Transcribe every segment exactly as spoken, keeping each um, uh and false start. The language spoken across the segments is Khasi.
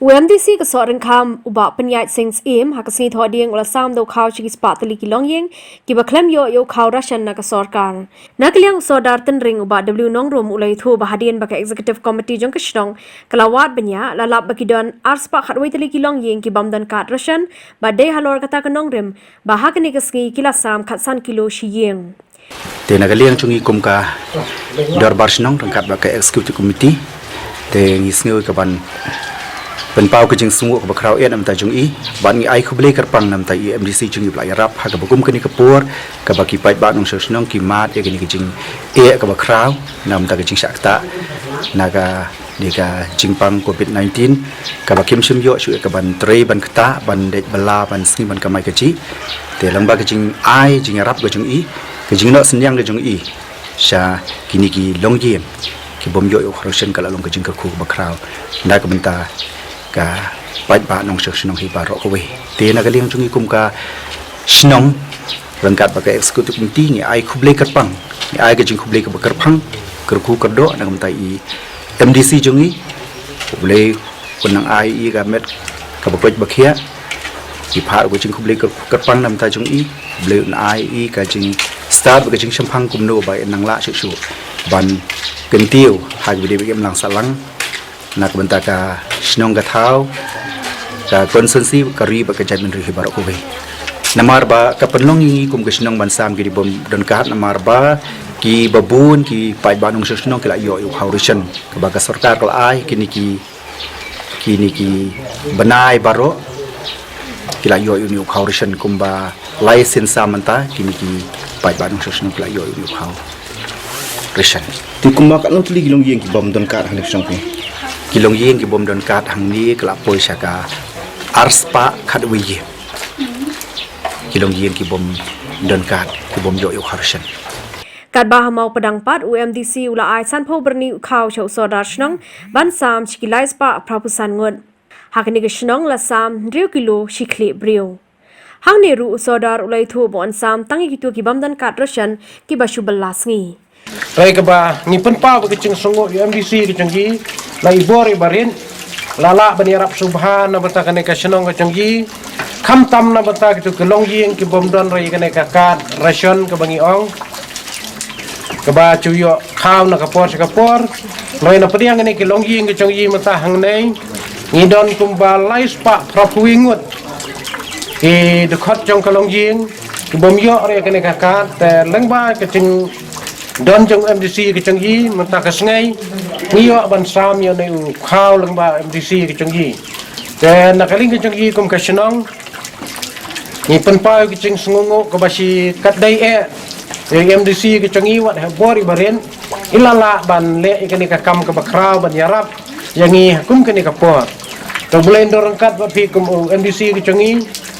U MDC ka Sohryngkham u Bah Pynïaid Sing Syiem ha ka sngi Thohdieng u la sam da u khaw shi ki spah tylli ki longïing kiba khlem ïoh ïa u khaw ration na ka sorkar. Na ka liang u Sordar Tynring u Bah W Nongrum u la ïathuh ba hadien ba ka Executive Committee jong ka shnong ka la wad bniah, la lap ba ki don ar spah khatwei tylli ki longïing ki bym don kad ration ba dei halor kata ka nongrim ba ha kane ka sngi ki la sam khatsan kilo shi ïing. Te na ka liang jong ngi kum ka Dorbar Shnong ryngkat bad ka Executive Committee, te ngi sngew ka ban pynpaw ka jingsngewnguh kaba khraw eh na bynta jong i, bad ngi ai khublei kyrpang na bynta i MDC jong ngi ba la ïarap ha kaba kum kane ka por kaba ki paidbah nongshong shnong ki mad ïa kane ka jingeh kaba khraw na bynta ka jingshah ktah na kane ka jingpang covid nineteen, kaba kim shym ïoh shuh ïa ka ban trei ban ktah, ban dei bala, ban sngi ban kamai kajih. Te lyngba ka jingai jingïarap ka jong i, ka jingnoh synñiang ka jong i sha kine ki longïing ki bym ïoh ïa u khaw ration ka la long ka jingkyrkhu kaba khraw na ka bynta ka paidbah nongshong shnong hi baroh kawei. Te na ka liang jong ngi kum ka shnong ryngkat bad ka Executive Committee ngi ai khublei kyrpang, ngi ai ka jingkhublei kaba kyrpang, kyrkhu kyrdoh na ka bynta i MDC jong ngi. Khublei, u nang ai i ka met kaba koit ba khiah. Ngi phah ka jingkhublei kyr-, kyrpang na ka bynta jong i. Khublei u nang ai i ka jingstad bad ka jingshemphang kumno ba i nang lah shuh shuh ban kyntiew ha kaba dei ba kim lang sahlang na ka bynta ka shnong ka thaw, ka constituency, ka ri bad ka jaitbynriew hi baroh kawei. Namar ba ka pynlong ïa ngi kum ka shnong ban sam ki dei bym don kad, namar ba kiba bun ki paidbah nongshong shnong ki la ïoh ïa u khaw ration kaba ka sorkar ka la ai, kine ki, kine ki bnai baroh ki la ïoh ïa une u khaw ration kumba lai sien sa mynta kine ki paidbah nongshong shnong ki la ïoh ïa une u khaw ration. Te kumba katno tylli ki longïing ki bym don kad hangne ka shnong phi? Ki longïing ki bym don kad hangne ka la poi sha ka ar spah khatwei ïing. Ki longïing ki bym don kad, ki bym ïoh ïa u khaw ration. Katba ha Mawpdang pat, u MDC u la ai sanphew byrni u khaw sha u Sordar shnong ban sam sha ki lai spah phra phew san ngut. Ha kane ka shnong la sam hynriew kilo shi khlieh briew. Hangne ruh u Sordar u la ïathuh ba yn sam tang ïa kito ki bym don kad ration kiba shu bylla sngi. Hynrei kaba ngi pynpaw bad ka jingsngewnguh ïa u MDC ka jong ngi, la i bor i barit, la lah ban ïarap sngewbha na bynta kane ka shnong ka jong ngi, khamtam na bynta kito ki longïing ki bym don ruh ïa kane ka kad ration kaba ngi ong, kaba ju ïoh khaw na ka por sha ka por. Hynrei na pdiang kane ki longïing ki jong ngi mynta hangne ngi don kumba lai spah phra phew ngut ki dkhot jong ka longïing ki bym ïoh ruh ïa kane ka kad. Te lyngba ka jingdon jong u MDC ka jong ngi mynta ka sngi ngi ïoh ban sam ïa une u khaw lyngba u MDC ka jong ngi. Te na ka liang ka jong ngi kum ka shnong ngi pynpaw ka jingsngewnguh kaba shi katdei eh ïa u MDC ka jong ngi, wat ha bor i barit i la lah ban leh ïa kane ka kam kaba khraw ban ïarap ïa ngi ha kum kane ka por. To U Blei un don ryngkat bad phi kum u MDC ka jong ngi,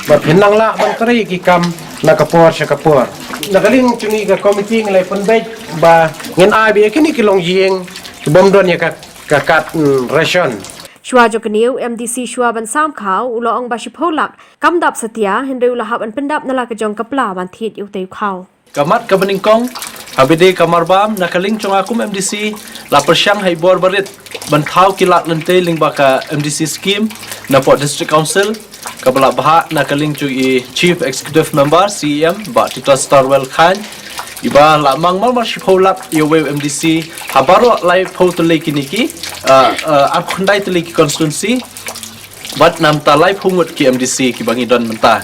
ba phin nang lah ban trei ki kam na ka por sha ka por. Na ka liang jong ngi ka komiti ngi la pynbeit ba ngin ai beit ïa kine ki longïing ki bym don ïa ka, ka kad, mm, ration. Shuwa jong kane u MDC shuwa ban sam khaw u la ong ba shiphew lak kam dap satia, hynrei u la hap ban pyndap na la ka jong ka pla ban thied ïa utei u khaw. Ka mat kaba nyngkong, haba dei ka marbam, na ka liang jong nga kum MDC la pyrshang ha i bor barit ban thaw ki lad lynti lyngba ka MDC scheme napoh District Council, kaba la bhah na ka liang jong i Chief Executive Member, CEM, Bah Titosstarwell Chyne, iba la mang mar mar shiphew lak ïa uwei u MDC ha baroh laiphew tylli kine ki, ah, ah, arphew khyndai tylli ki constituency. Bad na bynta laiphew ngut ki MDC kiba ngi don mynta.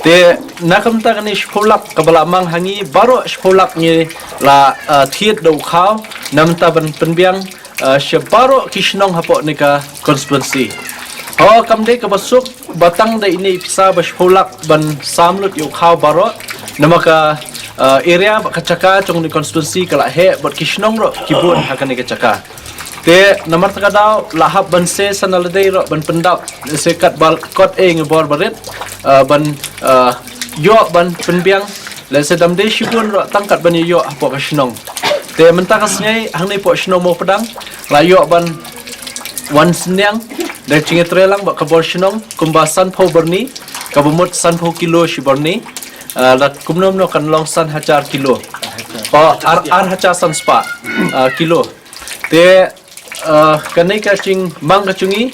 Te na ka bynta kane shiphew lak kaba la mang ha ngi, baroh shiphew lak ngi la, ah, thied da u khaw na bynta ban pynbiang, ah, sha baroh ki shnong hapoh kane ka constituency. Ho, kam dei kaba suk ba tang da ine i pisa ba shiphew lak ban sam lut ïa u khaw baroh, namar ka, ah, area bad ka jaka jong kane ka constituency ka la heh bad ki shnong ruh ki bun ha kane ka jaka. Te namar kata ka daw la hap ban seh sa na lade ruh ban pyndap, lehse katba kot ei ngi bor barit, ah, ban, ah, ïoh ban pynbiang, lehse dam dei shibun ruh tang kat ban ïoh hapoh ka shnong. Te mynta ka sngi hangne hapoh shnong Mawpdang la ïoh ban wan synñiang da jingïatreilang bad ka bor shnong kumba sanphew byrni, kaba mut sanphew kilo shi byrni, ah, la kumno kumno kan long san hajar kilo. Oh, ar, ar hajar san spah, ah, kilo. Te, ah, kane ka jingmang ka jong ngi,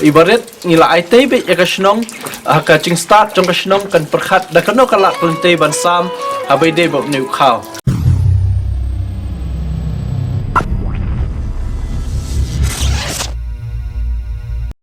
I barit ngi la ai tei beit ïa ka shnong, ha ka jingstad jong ka shnong kan pyrkhat da kano ka lad khlem tei ban sam, ha ba ïadei bad une u khaw.